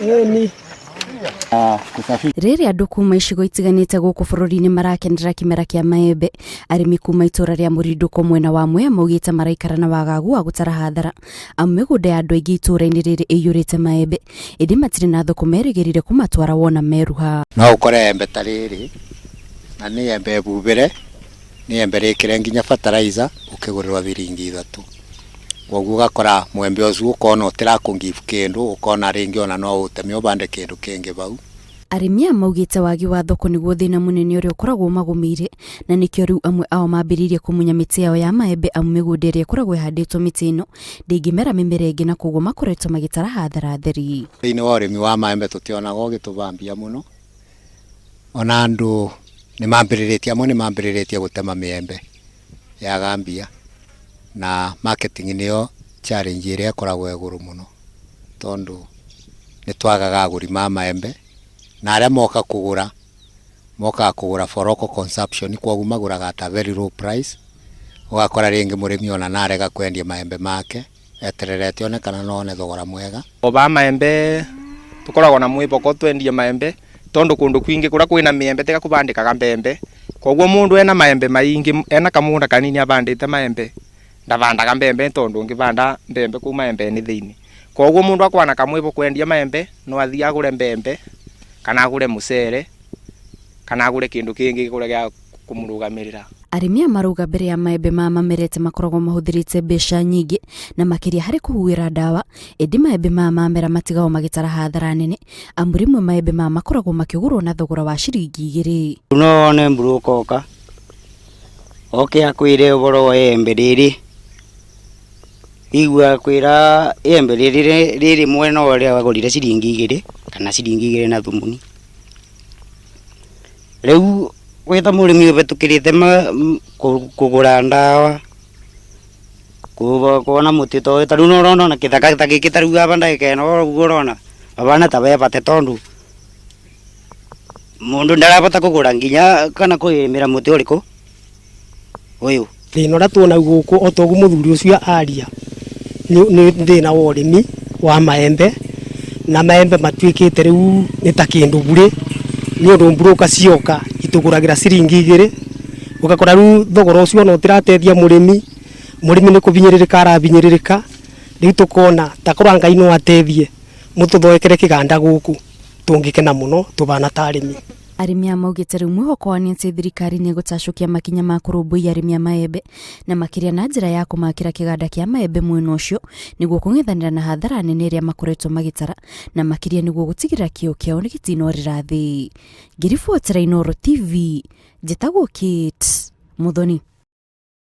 Ĩni. Rĩrĩa andũ kuma icigo itiganĩte gũkũ bũrũri-inĩ marakenera kĩmera kĩa maembe, arĩmi kuma itũra rĩa Mũrindũko mwena wa Mwea maugĩte maraikara na wagagu wa gũtara hathara amu mĩgũnda ya andũ aingĩ itũra-inĩ rĩrĩ ĩiyũrĩte maembe ĩndĩ matirĩ na thoko merĩgĩrĩire kũmatwara wona meruha. No ũkore embe ta rĩrĩ na nĩ embe bubĩre, nĩ embe rĩkĩre nginya fertilizer ũkĩgũrĩrwo thiringi ithatũ. Koguo ũgakora mwembe ũcio ũkona ũtirakũ give kĩndũ, ũkona rĩngĩ ona no ũteme ũbande kĩndũ kĩngĩ bau. Arĩmi aya maugĩte wagi wa thoko nĩguo thĩna mũnene ũrĩa ũkoragwo ũmagũmĩire na nĩkĩo rĩu amwe ao mambĩrĩirie kũmunya mĩtĩ yao ya maembe amu mĩgũnda ĩrĩa ĩkoragwo ĩhandĩtwo mĩtĩ ĩno ndĩngĩmera mĩmera ĩngĩ na koguo makoretwo magĩtara hathara theri. Thĩinĩ wa ũrĩmi wa maembe tũtionaga ũgĩtũbambia mũno, ona andũ nĩ mambĩrĩrĩtie, amwe nĩ mambĩrĩrĩtie gũtema mĩembe yaga mbia, na marketing nĩyo challenge ĩrĩa ĩkoragwo ĩgũrũ mũno, tondũ nĩ twagaga agũri ma maembe, na arĩa moka kũgũra, mokaga kũgũra for local consumption, koguo magũraga at a very low price, ũgakora rĩngĩ mũrĩmi ona narega kwendia maembe make, etererete one kana no one thogora mwega. Ba maembe tukoragwo na mwiboko twendie maembe tondu kundu kwingi kuria kwina miembe tiga kubandikaga mbembe koguo mundu ena maembe maingi ena kamugunda kanini abandite maembe ndavandaga mbembe tondu ungivanda mbembe kuu maembe ni thiini koguo mundu akwana kamwibo kwendia maembe no athie agure mbembe kana agure mucere kana agure kindu kingi kuria gia kumurugamirira. Arĩmi aya marauga mbere ya maembe maya mamerete makoragwo mahũthĩrĩte mbeca nyingĩ na makĩria harĩ kũhuhĩra ndawa, ĩndĩ maembe maya mamera matigagwo magĩtara hathara nene amu rĩmwe maembe maya makoragwo makĩgũrwo na thogora wa ciringi 2. No wone mburuka oka oke akwire ũhoro wa embe rĩrĩ, igua akwĩra embe rĩrĩ rĩrĩ mwena ũrĩa wagũrire ciringi 2 kana ciringi 2 na thumuni. Rĩu wĩ ta mũrĩmi ũbĩtũkĩrĩte kũgũra ndawa, kuona mũtĩ ta ũyũ, ta rĩu nĩ ũrona ona kĩthaka ta gĩkĩ ta rĩu aba ndagĩka ĩno ũguo ũrona babana ta bebate tondũ mũndũ ndarabota kũgũra nginya kana kwĩrĩmĩra mũtĩ ũrĩkũ ũyũ. Thĩna ũrĩa tuona gũkũ o ta ũguo mũthuri ũcio aria nĩ thĩna wa ũrĩmi wa maembe, na maembe matuĩkĩte rĩu nĩ ta kĩndũ burĩ, nĩ ũndũ mburũka cioka itũgũragĩra ciringi 2, ũgakora rĩu thogora ũcio ona ũtirateithia mũrĩmi, mũrĩmi nĩ kũbinyĩrĩrĩka arabinyĩrĩrĩka, rĩu tũkona ta korwo Ngai no ateithie mũtũthondekere kĩganda gũkũ tũngĩkena mũno tũbana ta arĩmi. Arĩmi aya maugĩte rĩu mwĩhoko wao nĩ atĩ thirikari nĩ ĩgũtacũkia makinya ma kũrũmbũiya arĩmi a maembe na makĩria na njĩra ya kũmakĩra kĩganda kĩa maembe mwena ũcio nĩguo kũng'ethanĩra na hathara nene ĩrĩa makoretwo magĩtara na makĩria nĩguo gũtigĩrĩra kĩo kĩao nĩ gĩtinorĩra thĩ. Ngĩribotera Inooro TV, njĩtagwo Kate Muthoni.